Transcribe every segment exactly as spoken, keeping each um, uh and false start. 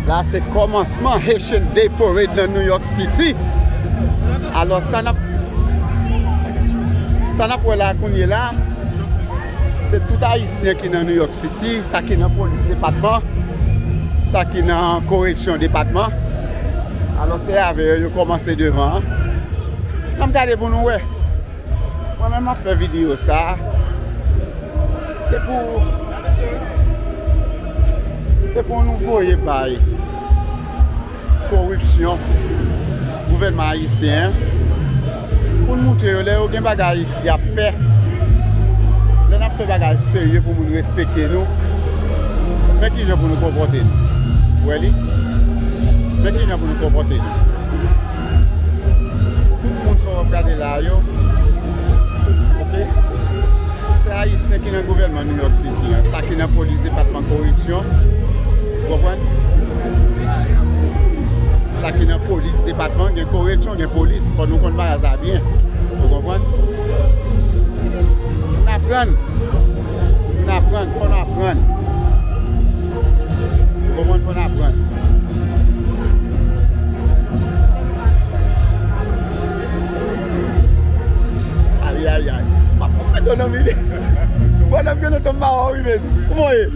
La se kòmansman Haitian Day Parade nan New York City. Alò, sa n ap, sa n ap wè la kounye la, se tout Ayisyen ki nan New York City, sa ki nan polis depatman, sa ki nan koreksyon depatman. Alò, se avè yo yo kòmanse devan an. N ap gade pou nou wè. Mwen menm m ap fè videyo sa a. Se pou, se pou nou voye bay koripsyon gouvènman ayisyen an, pou n moutre yo lè yo gen bagay y ap fè, lè n ap fè bagay serye pou moun respekte nou, men kijan pou nou konpòte nou. Ou wè li? Men kijan pou nou konpòte nou. Tout moun sa w ap gade la a yo, oke? Se Ayisyen ki nan gouvènman New York City an, sa ki nan polis depatman koreksyon, ou konprann? Sa ki nan polis depatman, gen koreksyon, gen polis, fò nou konn bagay sa byen, ou konprann? N aprann, n aprann, fò n aprann. Ou konprann, fò n aprann. Ay, ay, ay. M ap fè tò nan vide. Bòn ap gen nan tonm mawa wi, men. Kòman ye?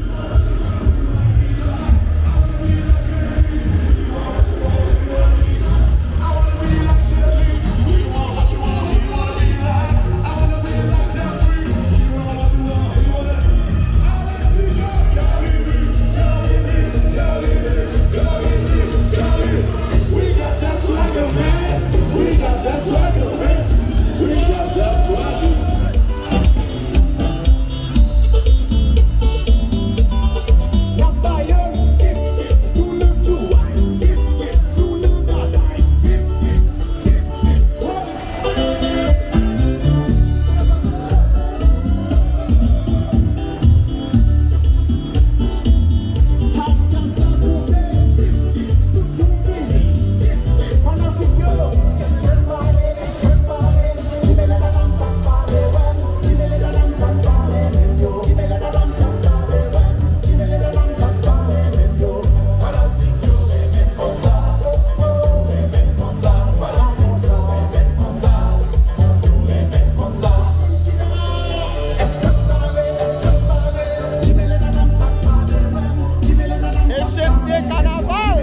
Echèk de kanaval,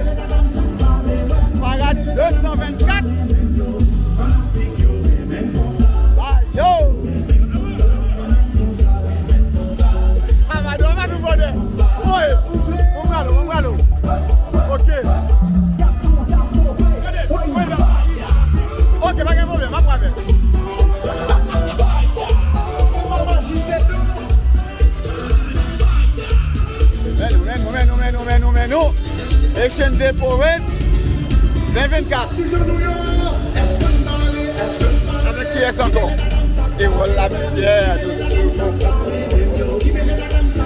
parad de san vennkat. Ayo! Avado, avado, brother. Oye, mwen pralo, mwen pralo. Ok. Ok, pa gen pwoblèm, m ap pran avè l. Men nou, men nou, men nou, men nou, men nou, men nou. Echèk de Parade, ven vennkat. Avèk kiyès ankò? Ewòl Lamisyè.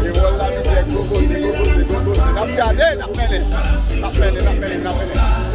Ewòl Lamisyè, gwo koze, gwo koze, gwo koze. N ap gade, n ap mennen. N ap mennen, n ap mennen, n ap mennen.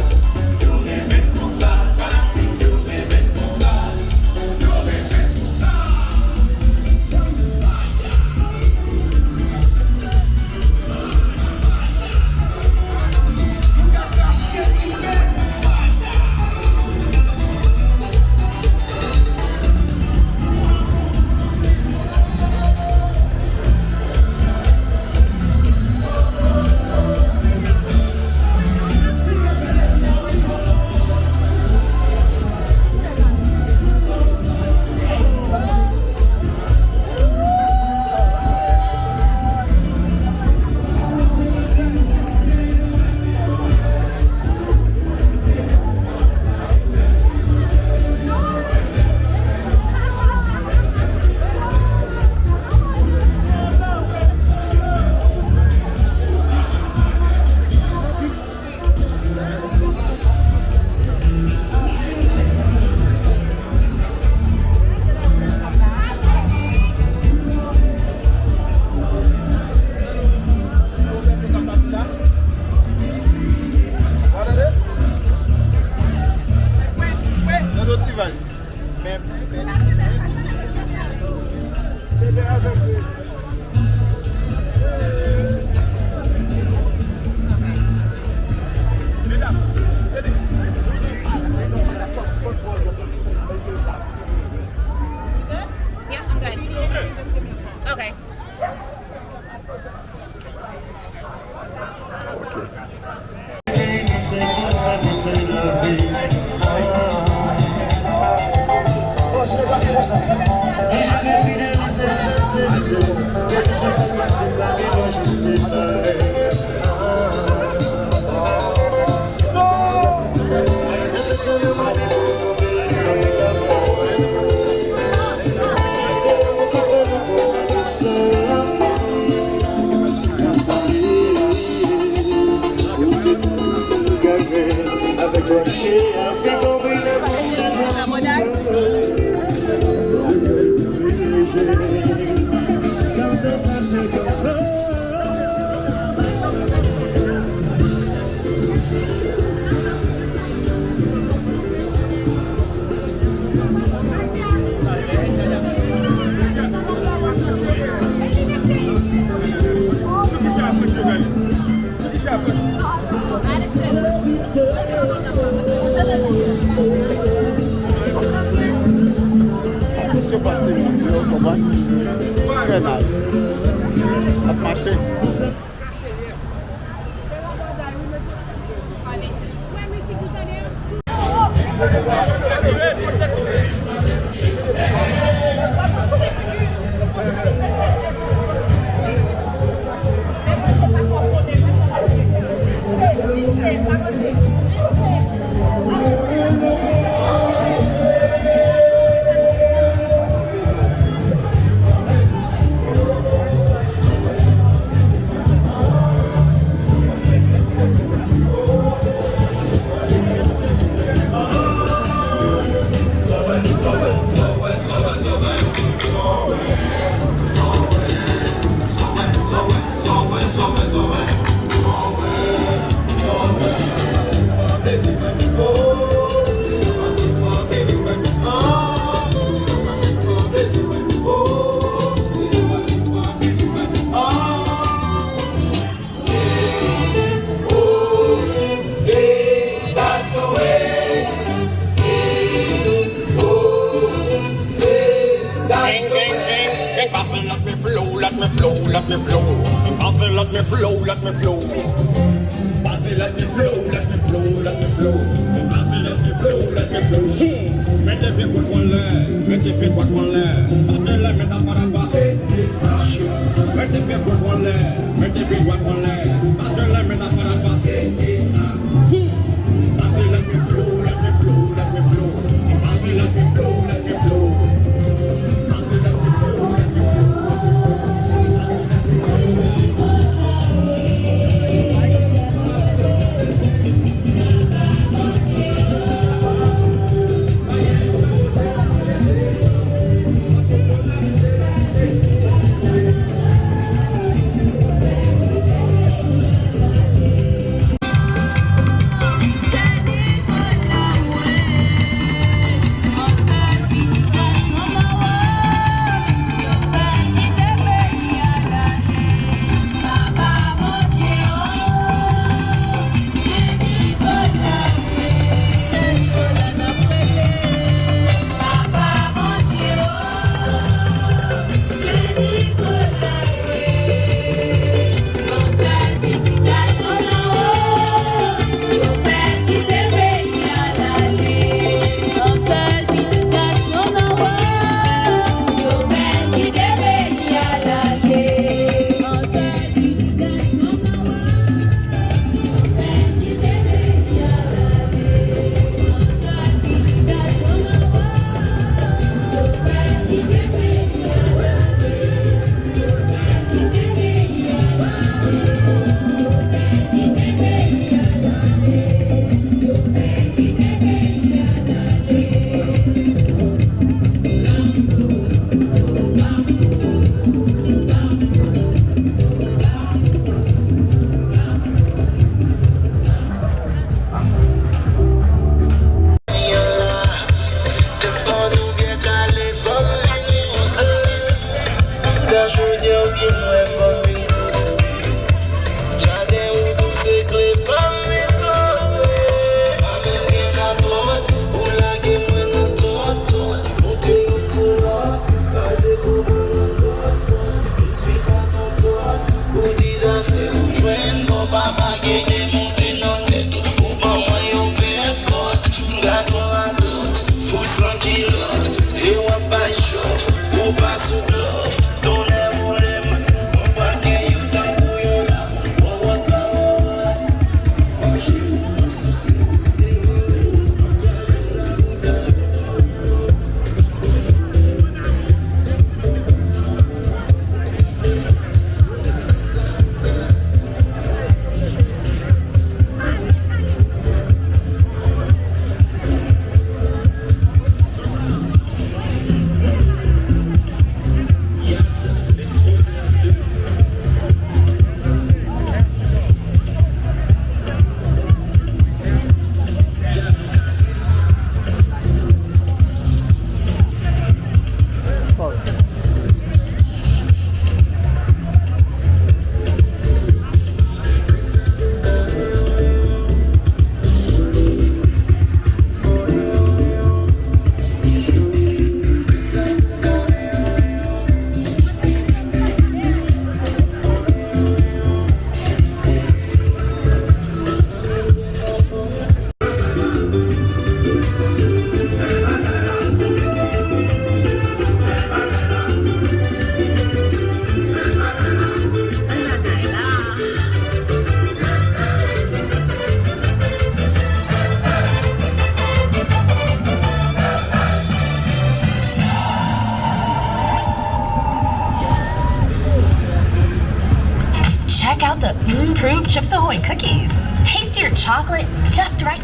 Atensyon, pati moun yo, konprann? Trè nice. Ap mache. Bang, bang, bang. Hey, pass it, let me flow, let me flow, let me flow. Pass it, let me flow, let me flow. Pass it, let me flow, let me flow, let me flow. Pass it, let me flow, let me flow. Hmm. Mete pye dwat ou anlè, mete pye dwat ou anlè. Bate lè men ta paraba. Mete pye dwat ou anlè, mete pye dwat ou anlè. Bate lè men ta paraba. Hmm. Pass it, let me flow, let me flow, let me flow. Pass it, let me flow, let me flow. Pass it, let me flow, let me flow. Check out the improved Chips Ahoy cookies. Taste your chocolate just right.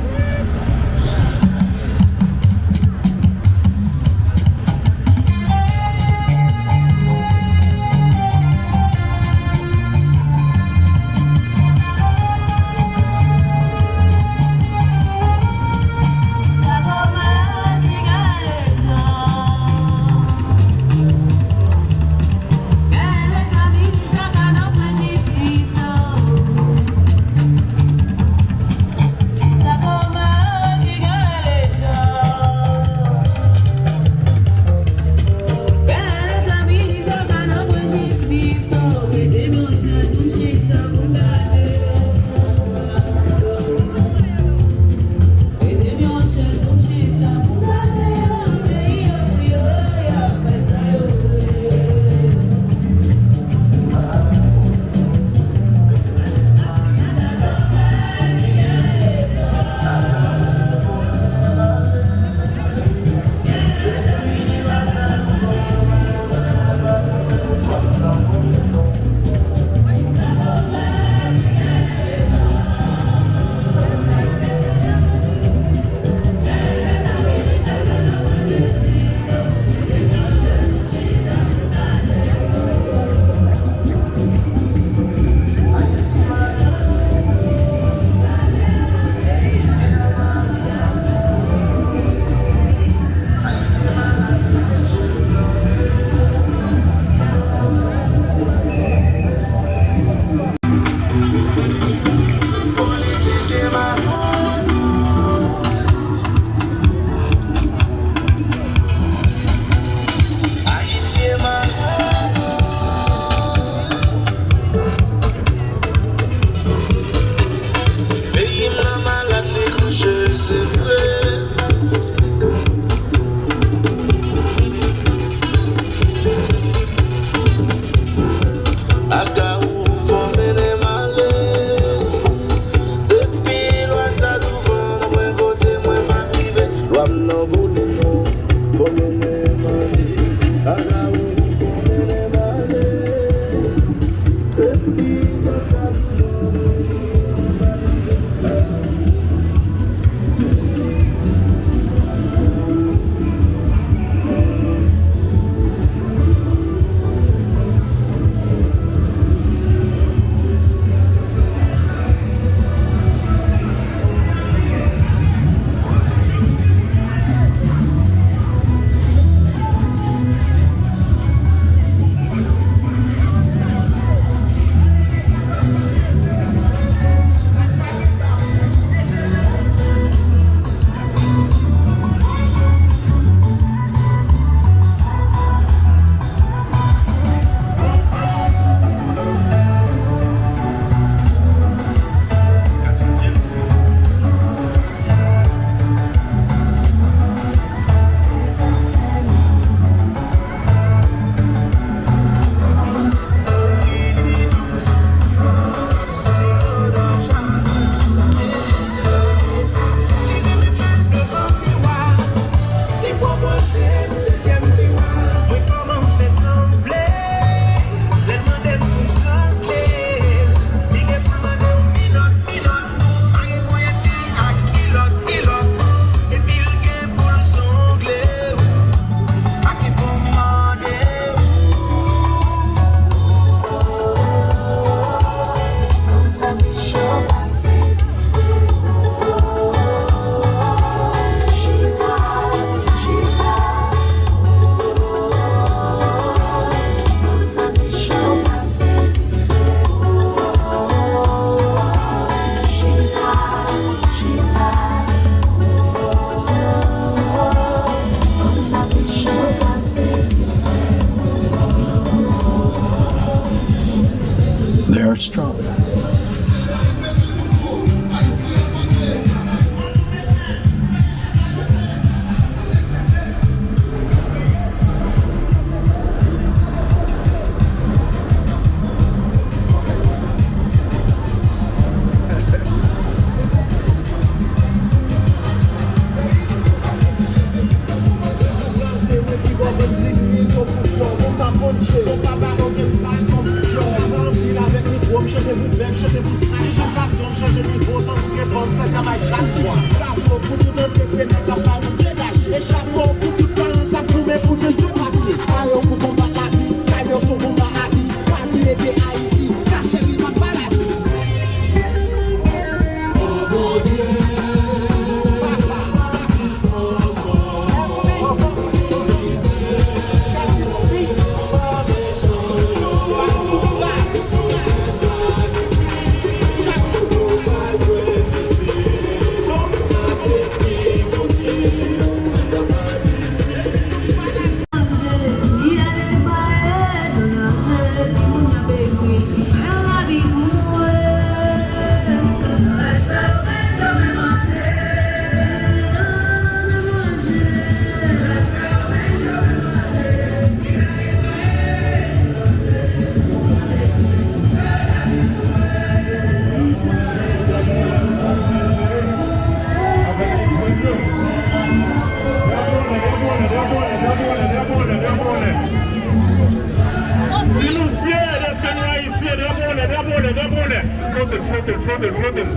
Peyi m nan malad, li kouche, se vre. Aga ou fò mennen m ale. Depi lwa sa douvan, nan pwen kote mwen pa rive. Lwa m nan vole non, fò mennen m ale. Aga ou fò mennen m ale. Depi lwa sa douvan, mwen pa rive. Strong. Chante pou sa, chante pou sa, chante pou sa. Bravo pou tout antreprenè k ap ba nou degaje. E chapo pou tout paran k ap goumen pou jwenn tou papye. Pare w pou konba lavi, pare w sou konba lavi. Pa bliye ke Ayiti, ta cheri pa maladi. Si nou fyè dèske nou ayisyen, drapo anlè, drapo anlè, drapo anlè. Flote l, flote l, flote l, flote l.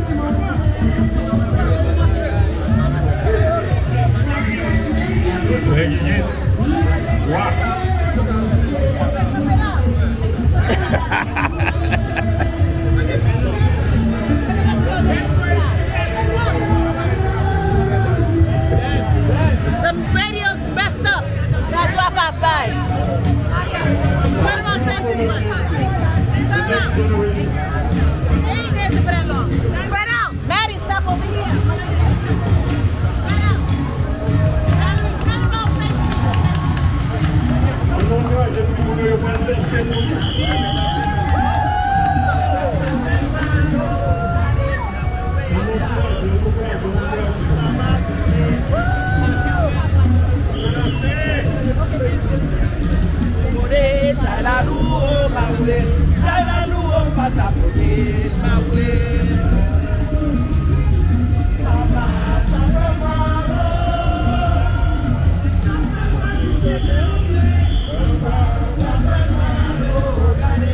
Hey, Gigi. Wa. The radio's messed up. Radyo a pa bay. Turn it off, Francis, man. Turn it off. Hey, there's a friend. Spread out. Maddie, step over here. Spread out. Valerie, step over here. Mwen konnen chay la lou, o, m pa woule. Chay la lou, o, m pa sa pote, m pa woule.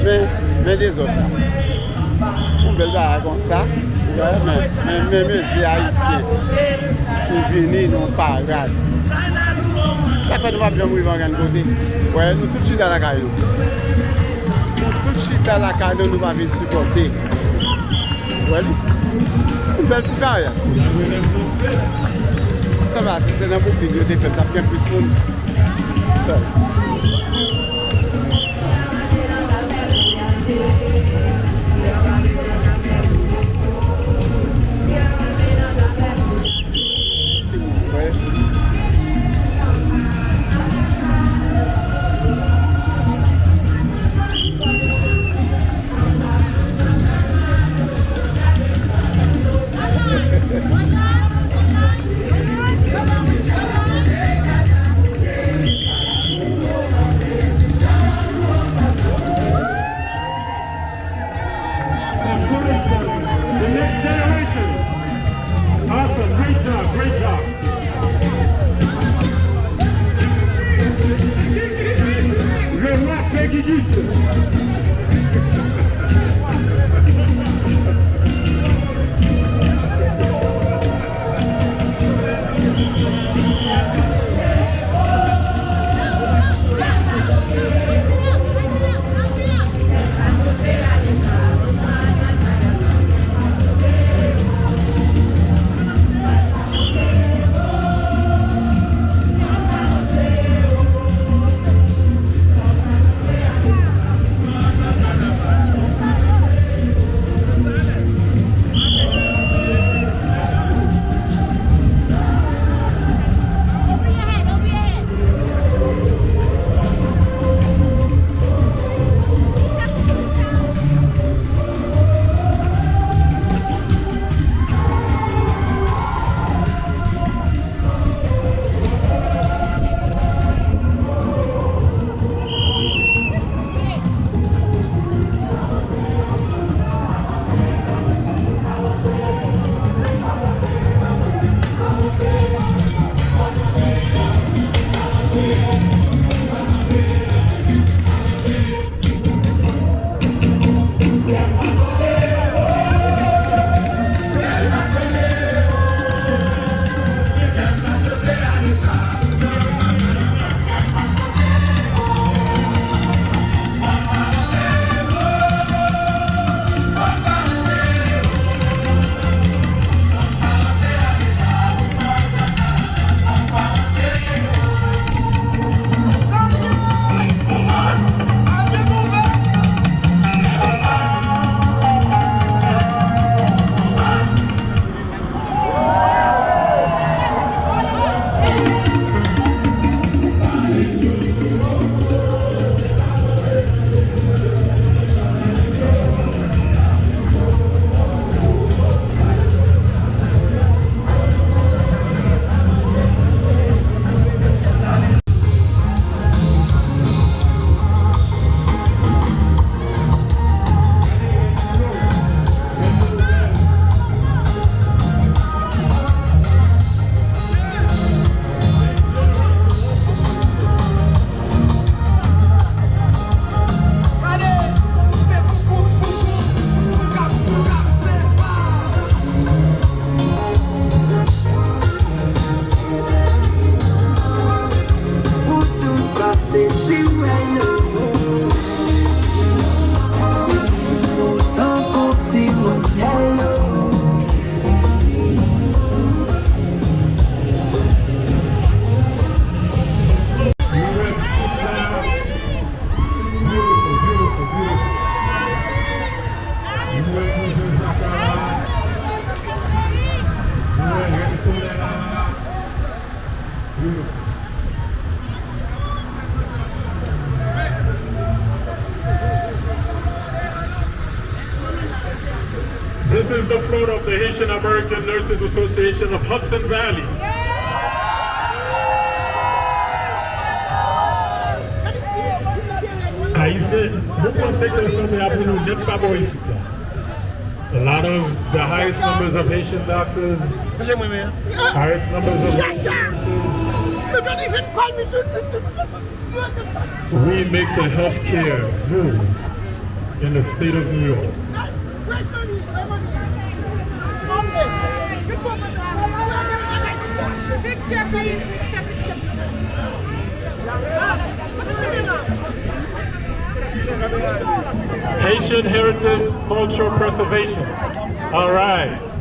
Men, men dezòd la. Yon bèl bagay konsa. Men, men, men mezi ayisyen ki vini nan parad. Sa fè nou p ap janm rive ankenn kote. Wè, nou tout chita lakay nou. Nou tout chita lakay nou, nou pa vin sipòte. Wè li. Yon bèl ti parad. Sa va, si se nan Brooklyn yo te fè l, t ap gen plis moun. Sa. The next generation. Awesome. Great job. Great job. Le roi Peggy Gibson. This is the float of the Haitian American Nurses Association of Hudson Valley. Ayisyen, nou panse ke sanble a pou nou nèt pa bò isit la. A lot of the highest numbers of Haitian doctors, highest numbers of We make the healthcare move in the state of New York. Picture, please. Picture, picture, picture. Haitian Heritage Cultural Preservation. All right.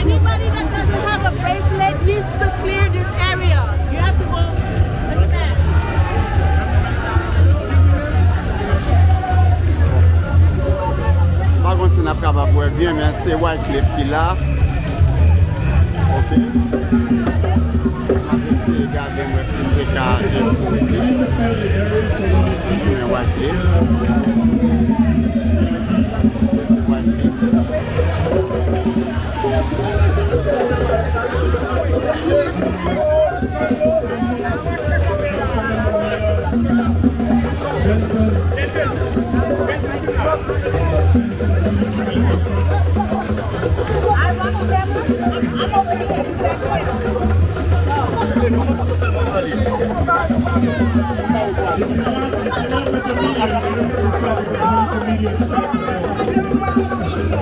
Anybody that doesn't have a bracelet needs to clear this area. You have to go at the back. M pa konn si n ap kapab wè byen, men se Wyclef ki la. Ok. M ap eseye gade, m wè si m te ka jwenn sou li. Men Wyclef. Se Wyclef.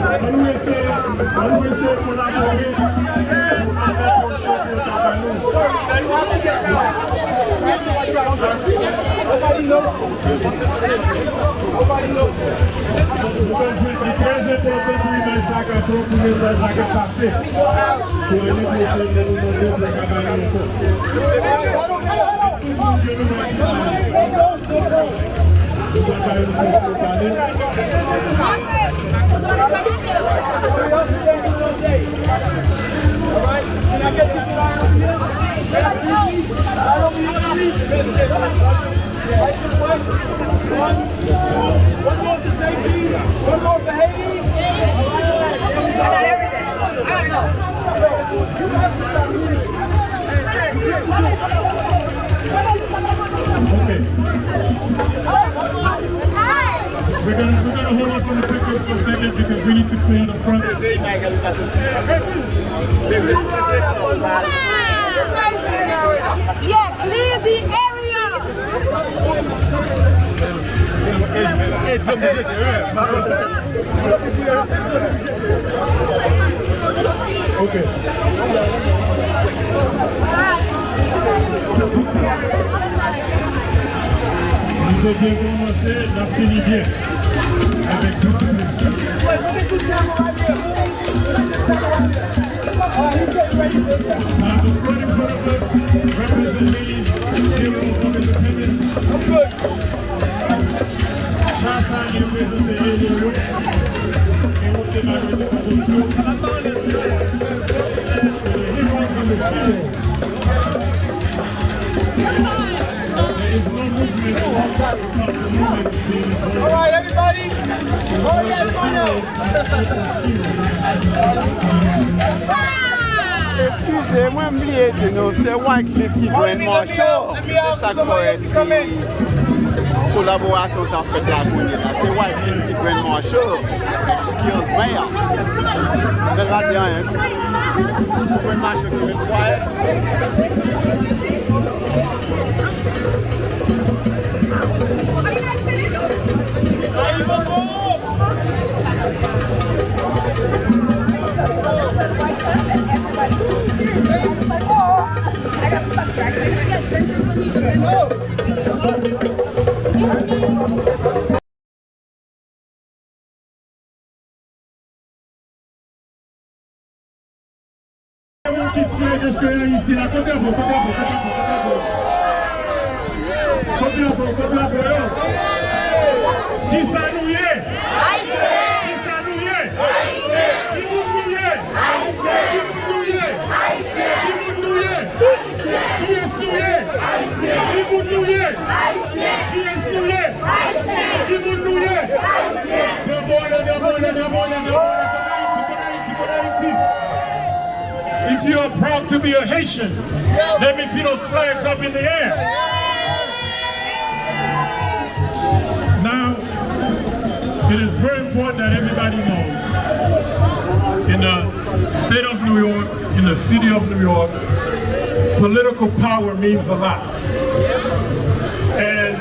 Ann nou eseye, ann nou eseye kolabore pou n kapab fè yon show pou yo ta ba nou. Nou bezwen, li trè enpòtan pou imaj sa ka pran, pou mesaj la ka pase. Pou ane pwochèn, nou mande pou yo ta ba nou ankò. Okay. We're gonna, we're gonna hold off on the pictures for a second because we need to clear the front. Yeah, clear the area. Ok. Nou te byen kòmanse, n ap fini byen. Avèk disiplin. Now the front in front of us represent ladies, heroes of independence. Cha sa li reprezante ewo yo. E nou te ba yo de pwomosyon. So the heroes and the shield. There is no movement without the movement being involved. All right, everybody. So the heroes and the shield. Eskize mwen, m bliye di nou, se Wyclef ki jwenn mòso. Se sa k fè ti kolaborasyon sa ap fèt la kounye a la. Se Wyclef ki jwenn mòso. Excuse me. Bèl pa di anyen. Jwenn mòso ki met quiet. Moun ki fyè dèske ayisyen la, kote drapo, kote drapo, kote drapo, kote drapo? Kote drapo, kote drapo, yo? Kisa nou ye? Ayisyen! Kisa nou ye? Ayisyen! Ki moun nou ye? Ayisyen! Ki moun nou ye? Ayisyen! Ki moun nou ye? Ayisyen! Kiyès nou ye? Ayisyen! Ki moun nou ye? Ayisyen! Kiyès nou ye? Ayisyen! Ki moun nou ye? Ayisyen! Drapo la, drapo la, drapo la, drapo la, kote Ayiti, kote You are proud to be a Haitian. Let me see those flags up in the air. Now, it is very important that everybody knows in the state of New York, in the city of New York, political power means a lot. And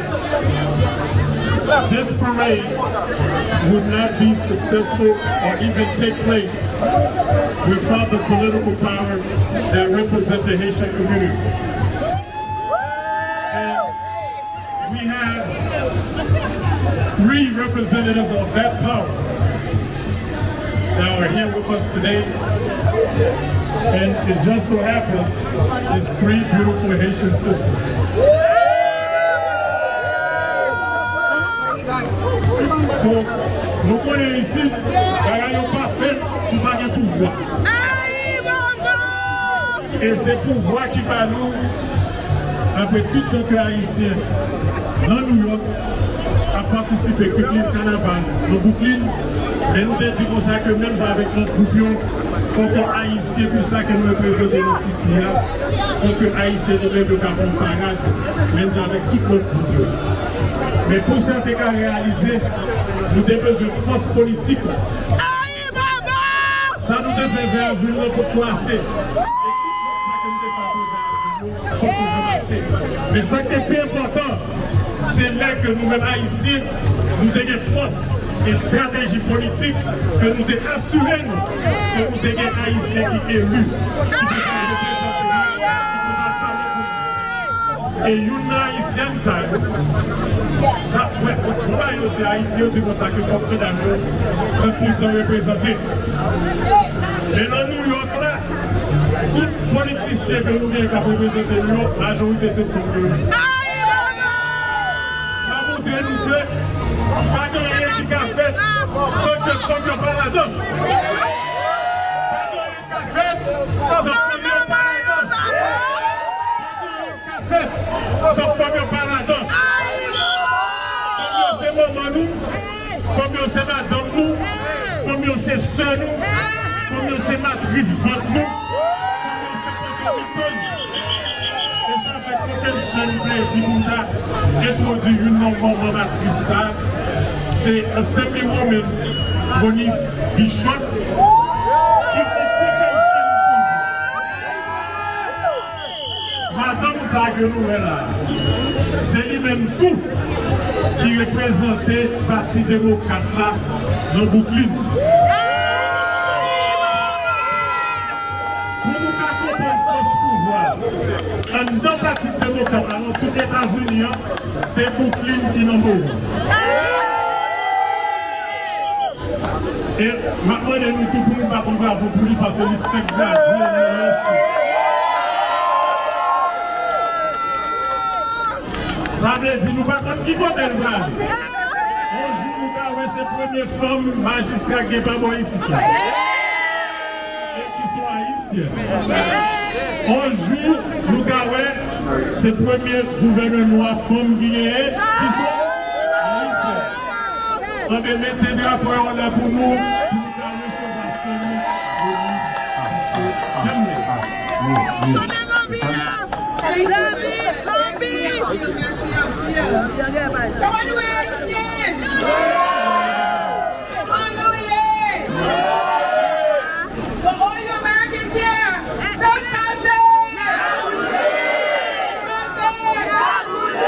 this parade would not be successful or even take place without the political power that represent the Haitian community. And we have three representatives of that power that are here with us today. And it just so happened, it's three beautiful Haitian sisters. So, nou konnen isit, bagay yo pa fèt si w pa gen pouvwa. E se pouvwa ki ba nou, apre tout tan ke Ayisyen nan New York ap patisipe Brooklyn Kanaval nan Brooklyn, men nou te di konsa ke menm jan avèk lòt gwoup yo, fò ke Ayisyen, pou sa ke nou reprezante nan City a, fò ke Ayisyen de menm yo ka fè yon parad, menm jan avèk tout lòt gwoup yo. Men pou sa te ka reyalize, nou te bezwen fòs politik la. Sa nou te fè vè avril lan potko ase. E tout lòt sa ke nou te fè apre vè avril yo potko janm ase. Men sa ki te pi enpòtan, se lè ke nou menm Ayisyen, nou te gen fòs, estrateji politik ke nou te asire nou ke nou te gen Ayisyen ki eli, ki pou ka reprezante nou, ki pou ka pale pou nou. E youn nan Ayisyèn sa yo, sa, wè, wè, wè, yo di Ayiti, yo di konsa ke fòk medam yo trant pou san reprezante. Men nan New York la, tout politisyen ke nou gen k ap reprezante nou yo, majorite se fanm yo ye. Sa montre nou ke pa gen anyen ki ka fèt san ke fanm yo pa ladan. Pa gen anyen ki ka fèt san fanm yo pa ladan. Pa gen anyen ki ka fèt san fanm yo pa ladan. Fanm yo se manman nou. Fanm yo se madanm nou, fanm yo se sè nou, fanm yo se matris vant nou, fanm yo se potomitan nou. E sa fè potential plezi pou m ta entwodui youn nan manman matris sa, se Assembly Woman Monique Bishop, ki yon potential pou nou. Madanm sa ke nou wè la, se li menm tou ki reprezante Pati Demokrat la nan Brooklyn. Pou nou ka konprann fòs pouvwa anndan Pati Demokrat la nan tout Etazini an, se Brooklyn ki nanm wan. E m ap mande nou tou pou nou bat yon bravo pou li, paske li fèk gradye nan L S U. Sa vle di nou pa konn ki kote l prale. Yon jou nou ka wè se premye fanm majistra k gen pa bò isit la. E ki se yon Ayisyèn. On jou, nou ka wè, se premye gouvènè nwa fanm ki genyen, ki se Ayisyèn. Anben, mete drapo a anlè pou nou, pou nou ka resevwa sè nou, Denise Arthur. Tande zanmi a! Zanmi, zanmi! Kòman nou ye, Ayisyen? Kòman nou ye? For all you Americans here, sa k pase? Sa k pase?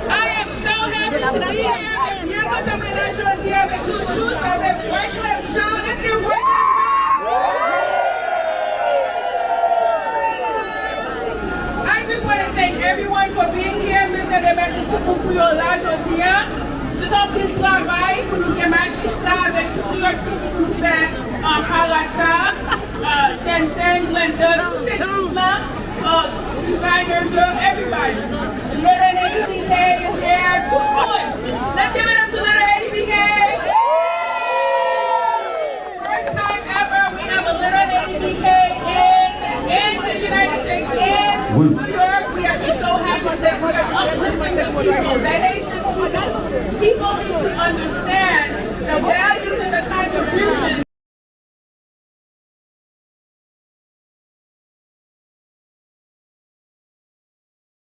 I am so happy to be here. Mwen byen kontan mwen la jodi a avèk nou tout, avèk Wyclef Jean. Let's give Wyclef Jean. I just want to thank everyone for being here. Mwen fè remèsye tout moun pou yo la jodi a. Se t anpil travay pou nou gen majistra avèk tout New York City pou nou fè, um, parad sa. Uh, Jensen, Glendon, tout ekip la, uh, designers yo, everybody. Little Haiti B K is here. Tout moun. Let's give it up to Little Haiti B K. First time ever, we have a Little Haiti B K in, in the United States, in New York. We are just so happy that we are uplifting the people, the Haitian people. People